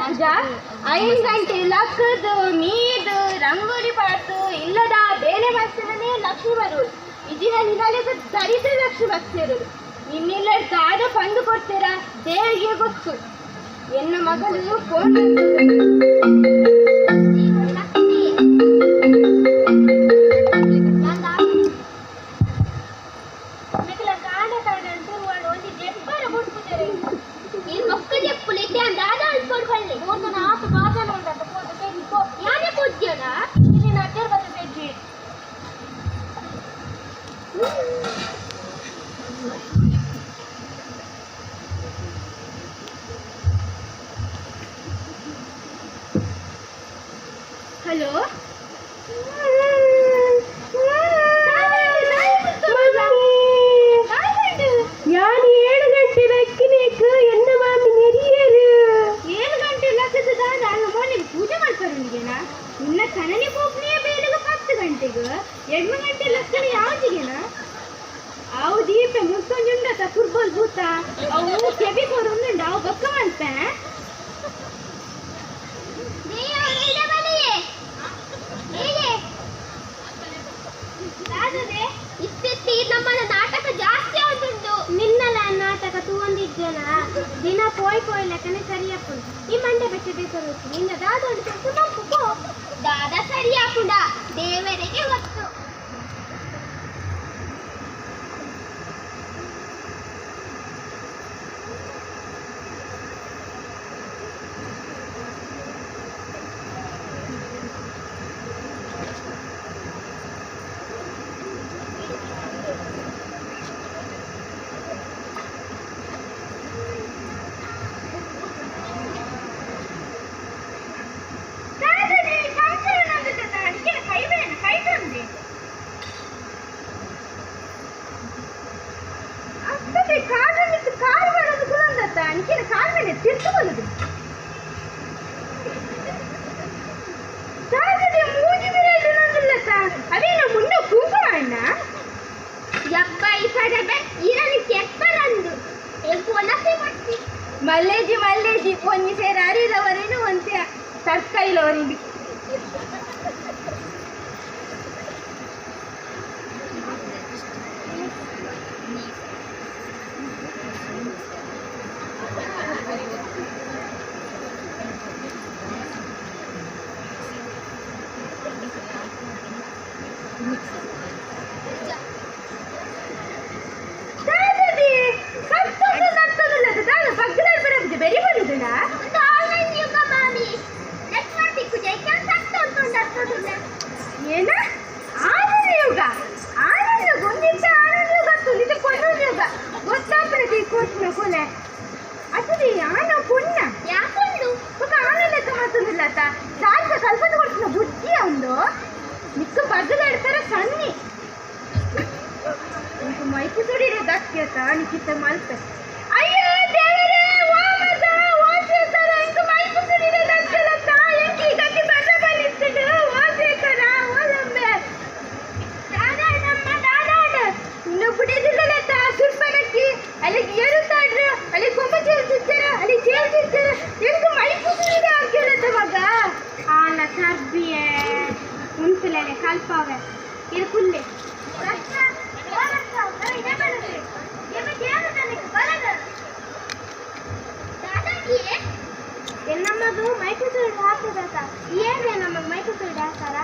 ಪೂಜಾ 5 ಗಂಟೆ ಲಕ್ಕದು ಮೀದು ರಂಗೋಲಿ ಪಾತು ಇಲ್ಲದ ಬೇಲೆ ಮಾಡ್ತಾನೆ ಲಕ್ಷ್ಮಿ ಬರುವುದು ಇದಿನ ನಿನ್ನಲ್ಲಿದ್ದ ದರಿದ್ರ ಲಕ್ಷ್ಮಿ ಬರ್ತಿರೋದು ನಿನ್ನೆಲ್ಲ ದಾದ ಪಂದು ಕೊಡ್ತೀರಾ ದೇವಿಗೆ ಗೊತ್ತು. ಎನ್ನ ಮಗಳು ಫೋನ್ ಹಲೋ ಯಾನು 7 ಗಂಟೆ ಲಕ್ಕಿನೇಕು ಎನ್ನ ಮಾಮಿ ನೆರಿಯರು 7 ಗಂಟೆ ಲಕ್ಕದ ದಾದ ಮೋನಿಗೆ ಪೂಜೆ ಮಾಡ್ತಾರುಂಡಿಗೆನಾ ನಿನ್ನ ಕನನಿ ಪೋಪ್ನಿಯ ಬೇಲಗ 10 ಗಂಟೆಗೆ 8 ಗಂಟೆ ಲಕ್ಕಣ ಯಾವ್ದಿಗೆನಾ ಅವು ದೀಪ ಮುತ್ತೊಂಜುಂಡತ ಕುರ್ಬೋಲ್ ಭೂತ ಅವು ಕೆಬಿ ಕೊರುಂದುಂಡ ಅವು ಬೊಕ್ಕ ಮಲ್ಪೆ ನಾಟಕ ಜಾಸ್ತಿ ಆಗುಂಟು. ನಿನ್ನಲ ನಾಟಕ ತೂವೊಂದಿಜ್ಜನ ದಿನ ಪೋಯ್ ಪೋಯ್ ಲೆಕ್ಕನೆ ಸರಿಯಪ್ಪುಂಡು ಈ ಮಂಡೆ ಬೆಚ್ಚ ಬೇಸರು ನಿನ್ನ ದಾದ ಉಂಟು ಮಲ್ಪು ಪೋ. ದಾದ ಸರಿ ಆಪುಂಡ ದೇವರಿಗೆ ಗೊತ್ತು. ಮಲ್ಲೇಜಿ ಮಲ್ಲೇಜಿ ಒಂಜಿ ಸೇರ ಅರಿಲವರೇನು ಒಂತೆ ತರ್ಕೈಲವರಿಗೆ ನಮ್ಮದು ಮೈಸೂರು ಹಾಕುದತ್ತ ಏನೇ ನಮಗೆ ಮೈಸೂರು ಹಾಕ್ತಾರ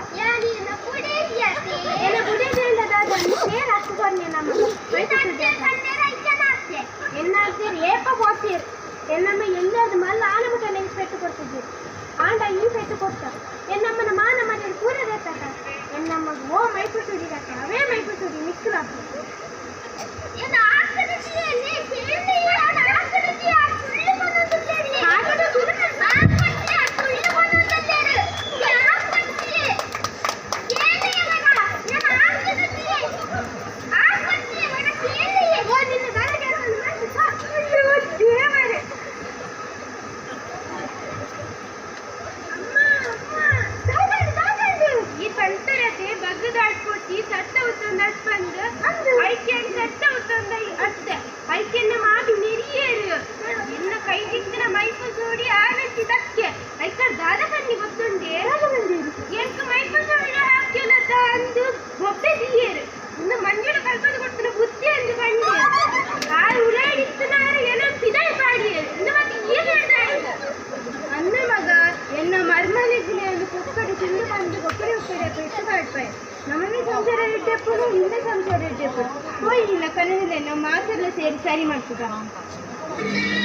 ಏನ ಬುಡೇಜಿಯಿಂದ ದಾದ ಸೇರ್ ಹಾಕುಕೊಡ್ನಿ ನಮ್ಮ ಮೈಸೂರು ಎನ್ನಾಗ್ತೀರಿ ಏಪ ಹೋಗ್ತೀರಿ ಎನ್ನಮ್ಮ ಎಲ್ಲಾದ್ರು ಮಲ್ಲ ಆನ ಮುಟ್ಟ ನೆನ್ಸ್ ಪೆಟ್ಟು ಕೊಡ್ತಿದ್ದೀರಿ ಆಂಡ ಈ ಪೆಟ್ಟು ಕೊಡ್ತ ಎನ್ನಮ್ಮನ ಮಾನ ಮನೆಯಲ್ಲಿ ಪೂರ ದೇತಕ್ಕ ಎನ್ನಮ್ಮ ಓ ಮೈಸೂರು ಹಾಕ ಅವೇ ಮೈಸೂರು ಮಿಕ್ಸ್ ಹಾಕು. ಪೆಟ್ಟು ಪೆಟ್ಟು ಪಾಡ್ಪಾಯೆ. ನಮ್ಮನೆ ಸಂಸಾರ ಇಟ್ಟೆಪ್ಪುಡು, ನಿನ್ನ ಸಂಸಾರ ಇಟ್ಟೆಪ್ಪುಡು. ಪೋಯಿ, ನಿನ್ನ ಕನಸಿಲೆ ನಾವು ಮಾತೆಲ್ಲ ಸೇರಿ ಸರಿ ಮಾಡ್ತದ.